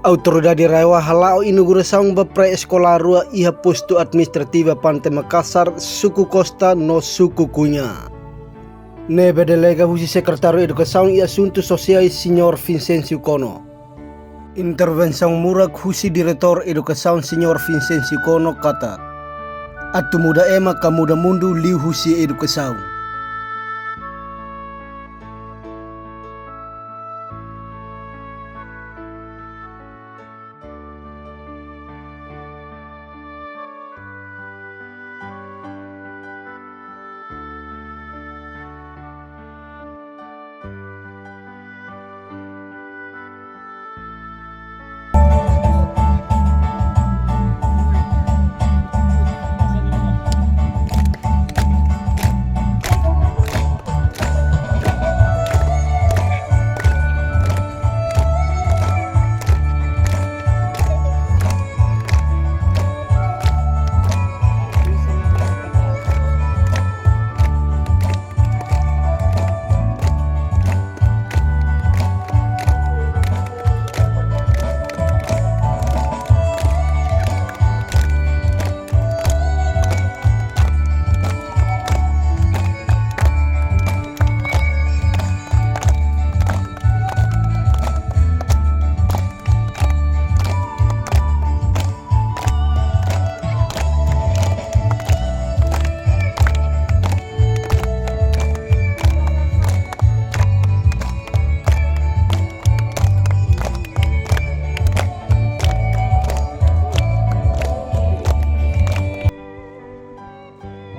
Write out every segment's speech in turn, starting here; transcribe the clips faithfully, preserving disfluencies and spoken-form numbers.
Autoridade RAEOA hala'o inaugurasaun ba pré-eskolár rua iha postu administrativu Pante Makasar, suku Costa no suku Cunha. Ne'ebé delega husi Sekretáriu Edukasaun i Asuntu Sosiais, Señór Vincencio Cono. Intervensaun murak husi Diretór Edukasaun, Señór Vincencio Cono, katak atu muda ema ka muda mundu liuhusi edukasaun.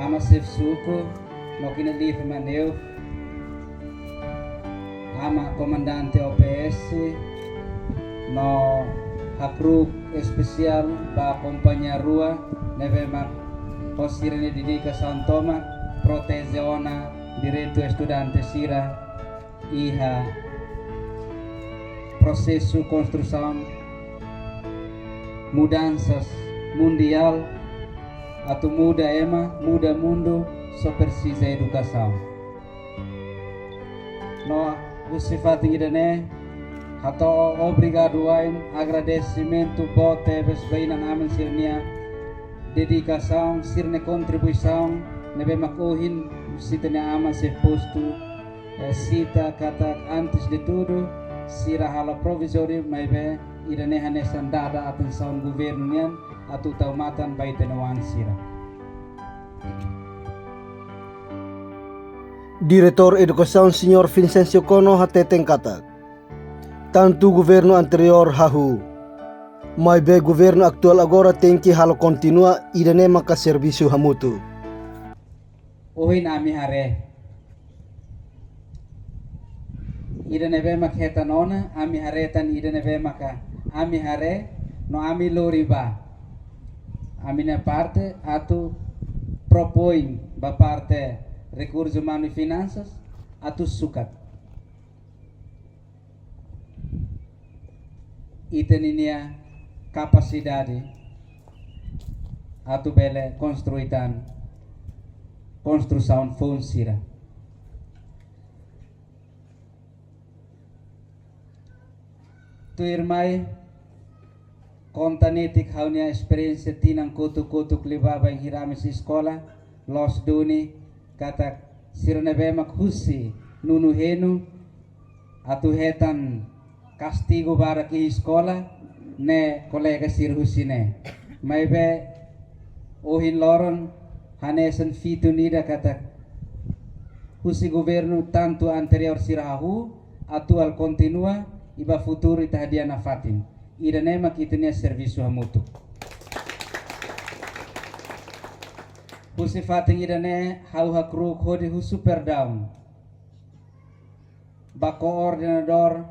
Ama xefe suku, no kina live maneu, ama komandante O P S, no hakru'uk espesiál ba kompañia rua ne'ebé mak ho sira-nia dedikasaun tomak proteje ona direitu estudante sira iha prosesu konstrusaun mudansa mundiál, atu muda ema, muda mundu, só presiza edukasaun. No husi fatin ida-ne'e, hato'o obrigadu wa'in, agradesimentu boot tebes ba inan-aman sira-nia dedikasaun, sira-nia kontribuisaun ne'ebé mak ohin husi ita-nia ama xefe postu, eh, sita katak antes de tudo, sira halo provizóriu, maibé ida-ne'e hanesan dada atensaun governu nian atu tau matan ba ita-nia oan sira. Diretór Edukasaun, Señór Vincencio Cono, hateten katak tantu governu anteriór hahú, maibé governu atuál agora tenke halo kontinua, ida-ne'e maka servisu hamutuk. Ohin ami haree. Ida ne'ebé mak hetan ona, ami haree tan ida ne'ebé maka ami haree, no ami lori ba ami-nia parte atu propoin ba parte Rekursu Umanu i Finansas atu sukat ita ninia kapasidade atu bele konstrui tan konstrusaun foun sira. Tuirmai, konta netik ha'u-nia esperiénsia tinan kotuk-kotuk liubá bainhira ami sei eskola, loos duni katak sira ne'ebé mak husi nonu henu atu hetan kastigu barak iha eskola, ne'e kolega sira husi ne'e. Maibé ohin loron hanesan fitun ida katak husi governu tantu anteriór sira hahú, atuál kontinua, i ba futuru ita hadi'a nafatin. Ida-ne'e mak ita-nia servisu hamutuk. Husi fatin ida-ne'e ha'u hakru'uk hodi husu perdaun ba koordenadór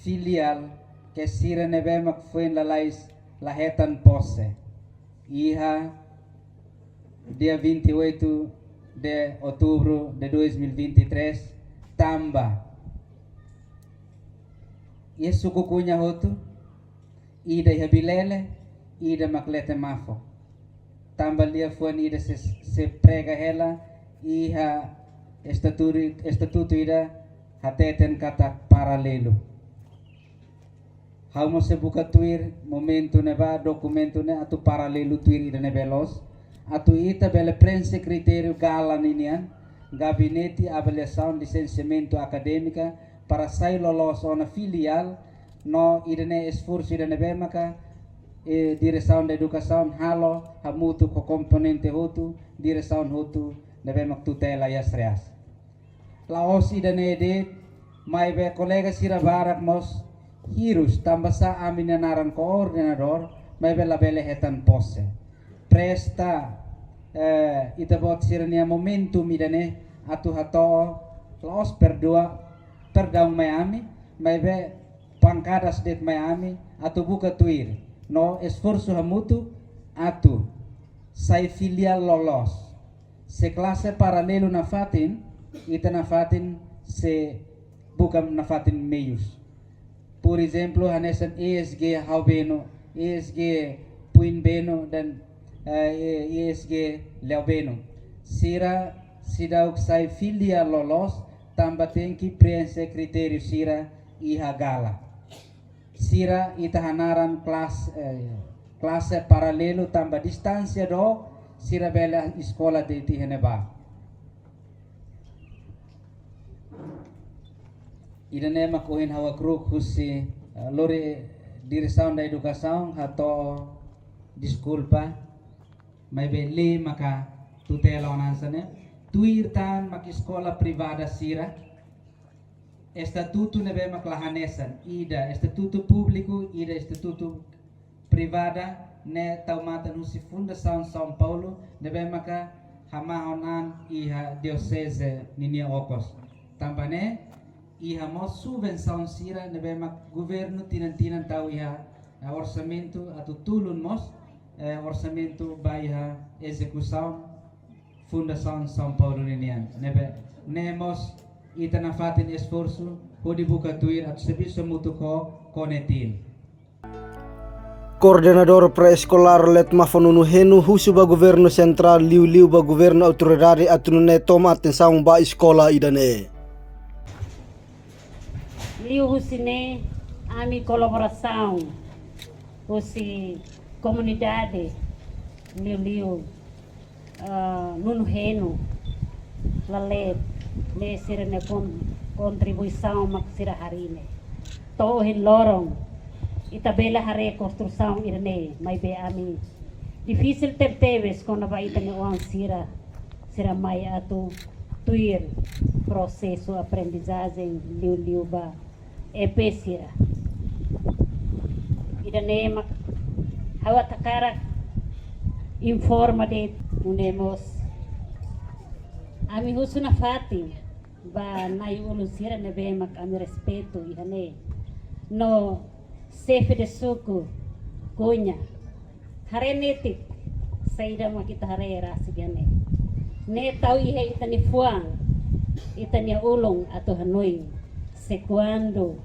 filiál ka sira ne'ebé mak foin lalais la hetan pose iha dia vinte e oito de outubro de dois mil e vinte e três, tanba iha suku Cunha hotu, ida iha Bilele, ida mak Lete Mafo. Tanba liafuan ida sei, sei prega hela iha estatutu, estatutu ida hateten katak paralelu. Ha'u mós sei buka tuir momentu ne'ebá, dokumentu ne'e atu paralelu tuir ida ne'ebé loos, atu ita bele prenxe kritériu GALA ninian, Gabinete Avaliasaun Lisensiamentu Akadémika, para sai loloos ona filiál, no ida-ne'e esforsu ida ne'ebé maka, eh, Diresaun da Edukasaun halo hamutuk ho komponente hotu, diresaun hotu ne'ebé mak tutela iha SREAS. La'ós ida-ne'e de'it, maibé kolega sira barak mós hirus tanba sá ami-nia naran koordenadór, maibé labele hetan pose. Presta, eh, ita-boot sira-nia momentum ida-ne'e atu hato'o, la'ós perdua, perdaun mai ami, maibé pankadas de'it mai ami, atu buka tuir no esforsu hamutuk atu sai filiál loloos. Se klase paralelu nafatin, ita nafatin sei buka nafatin meius. Por ezemplu, hanesan E S G Hau Beno, E S G Puin Beno, dan, eh, E S G Leo Beno. Sira seidauk sai filiál loloos, tanba tenke prenxe kritériu sira iha GALA. Sira ita hanaran klas-, eh, klase paralelu tanba distánsia dook, sira bele eskola de'it iha ne'ebá. Ida-ne'e mak ohin ha'u hakru'uk husi, eh, lori Diresaun da Edukasaun hato'o deskulpa, maibé lei maka tutela ona hanesan ne'e. Tuir tan mak eskola privada sira, estatutu ne'ebé mak la hanesan, ida estatutu públiku, ida estatutu privada, ne'e tau matan husi Fundasaun São Paulo, ne'ebé maka hamahon an iha dioseze ninia okos. Tanba ne'e, iha mós subvensaun sira ne'ebé mak governu tinan-tinan tau iha, eh, orsamentu atu tulun mós, eh, orsamentu ba iha ezekusaun Fundasaun São Paulo ninian. Ne'ebé, ne'e mós ita nafatin esforsu hodi buka tuir atu servisu hamutuk ho CONETIL. Koordenadór Pré-Eskolár Letma Fanunu Henu husu ba Governu Sentrál, liuliu ba Governu Autoridade atu nune'e toma atensaun ba eskola ida-ne'e. Liuhusi ne'e, ami kolaborasaun husi komunidade, liuliu, ah, Nunu Henu, Laleet, ne'e sira-nia kon-, kontribuisaun mak sira harii ne'e. To'o ohin loron, ita bele haree konstrusaun ida-ne'e, maibé ami difisil tebetebes kona-ba ita-nia oan sira, sira mai atu tuir prosesu aprendizajen liuliu ba E P sira. Ida-ne'e mak ha'u hakarak informa de'it, nune'e mós ami husu nafatin ba na'i-ulun sira ne'ebé mak ami respeitu iha ne'e, no xefe de suku Cunha, haree netik saida mak ita haree rasik iha ne'e. Ne'e tau iha ita-nia fuan, ita-nia ulun atu hanoin, se kuandu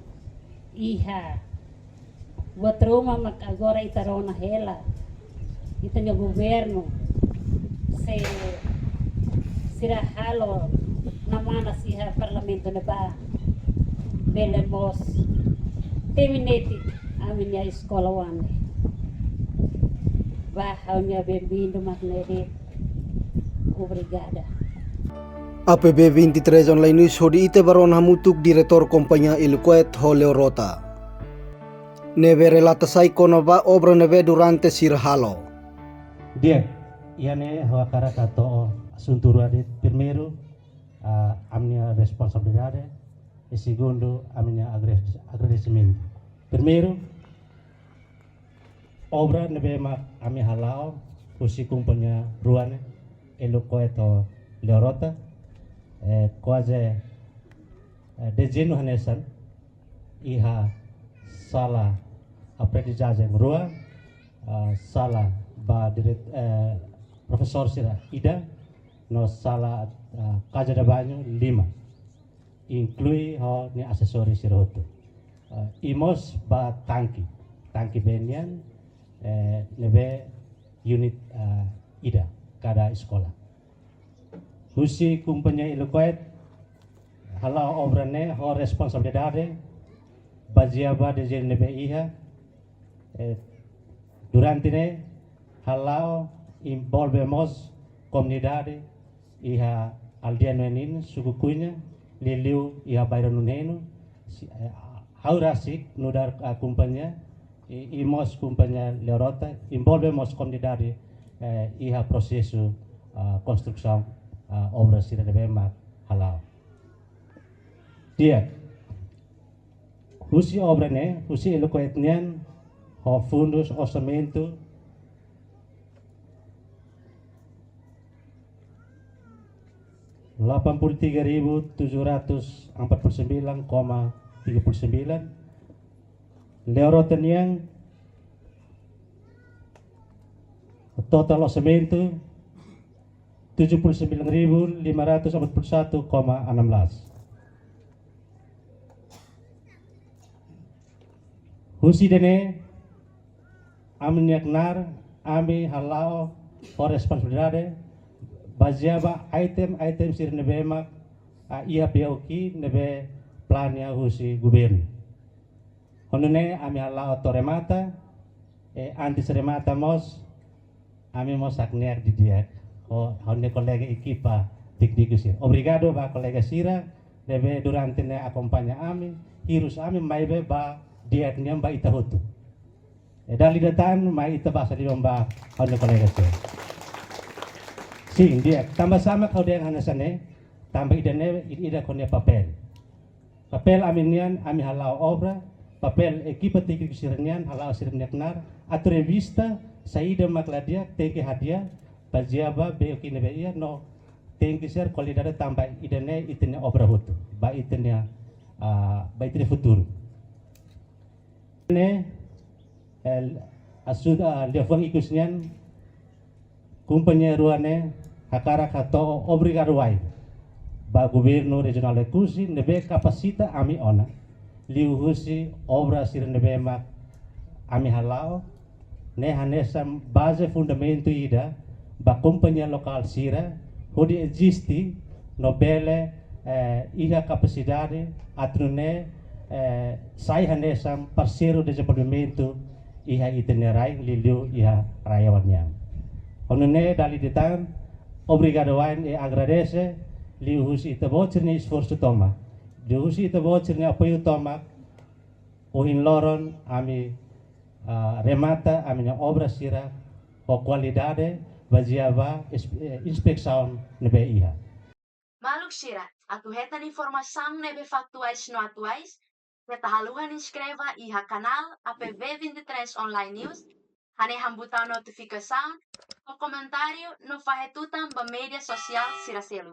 iha buat ruma mak agora ita rona hela, ita-nia governu, se sira halo namanas iha parlamentu ne'ebá, bele mós temi netik ami-nia eskola oan ne'e. Ba ha'u-nia benvindu mak ne'e de'it. Obrigada. A P B vinte e três Online News hodi ita bá rona hamutuk Diretór Kompañia Eloquet ho Leo Rota, ne'ebé relata sai kona-ba obra ne'ebé durante sira halo. Di'ak, iha ne'e ha'u hakarak hato'o asuntu rua de'it. Primeiru, ah, ami-nia responsabilidade, i segundu, ami-nia agre-, agradesimentu. Primeiru, obra ne'ebé mak ami hala'o husi kompañia rua ne'e, Eloquet ho Leo Rota, eh, kuaze, eh, dezeñu hanesan, iha sala aprendizajen rua, ah, sala ba diret-, eh, profesór sira ida, no sala, ah, casa de banho lima, inklui ho nia asesóriu sira hotu. Ah, i mós ba tanke, tanke bee nian, eh, ne'ebé unit, ah, ida kada eskola. Husi kompañia Eloquet hala'o obra ne'e ho responsabilidade Bazeia ba dezeñu ne'ebé iha, eh, durante ne'e hala'o envolve mós komunidade iha aldeia Nuenin, suku Cunha, liuliu iha bairru Nunenu, si, eh, ha'u rasik nu'udar, ah, kompañia, i, i mós kompañia Leorota, envolve mós komunidade, eh, iha prosesu, ah, konstrusaun, ah, obra sira ne'ebé mak hala'o. Di'ak, husi obra ne'e, husi Elokoet nian, ho fundus orsamentu delapan puluh tiga ribu tujuh ratus empat puluh sembilan koma tiga puluh sembilan. Leorota nian, total orsamentu tujuh puluh sembilan ribu lima ratus empat puluh satu koma enam belas. Husi ida-ne'e, ami-nia knaar, ami hala'o ho responsabilidade, bazeia ba item-item sira ne'ebé mak, ah, iha B O Q ne'ebé planeia husi governu. Ho nune'e ami hala'o to'o remata, eh, antes remata mós, ami mós hakne'ak didi'ak ho, ho ha'u-nia kolega ekipa tékniku sira. Obrigadu ba kolega sira ne'ebé durante ne'e akompaña ami, hirus ami maibé ba di'ak nian ba ita hotu. Eh, dala ida tan mai ita basa liman ba ha'u-nia kolega sira. Sin, di'ak. Tanba sá mak ha'u dehan hanesan ne'e, tanba ida-ne'e, ida-idak ho nia papél. Papél ami nian, ami hala'o obra, papél ekipa tékniku sira-nian, hala'o sira-nia knaar, atu revista saida mak la di'ak, tenke hadi'a, bazeia ba B O Q ne'ebé iha, no tenke ser kualidade tanba ida-ne'e ita-nia obra hotu, ba ita-nia, ah, ba ita-nia futuru. Ne'e, eh, ajuda, ah, liafuan ikus nian, kompañia rua ne'e hakarak hato'o obrigadu wa'in ba Governu Rejionál Oekusi ne'ebé kapasita ami ona, liuhusi obra sira ne'ebé mak ami hala'o, ne'e hanesan baze fundamentu ida ba kompañia lokál sira hodi eziste no bele, eh, iha kapasidade atu nune'e, eh, sai hanesan parseiru dezenvolvimentu iha ita-nia rain, liuliu iha RAEOA nian. Ho nune'e dala ida tan, obrigadu wa'in i agradese, liuhusi ita-boot sira-nia esforsu tomak, liuhusi ita-boot sira-nia apoiu tomak, ohin loron ami, ah, remata ami-nia obra sira ho kualidade, bazeia ba ins-, eh, inspesaun ne'ebé iha. Maluk sira, atu hetan informasaun ne'ebé faktuais no atuais, keta haluha inskreve iha kanál A P V vinte e três Online News, hanehan butaun notifikasaun, fó komentáriu no fahe tutan ba média sosiál sira seluk.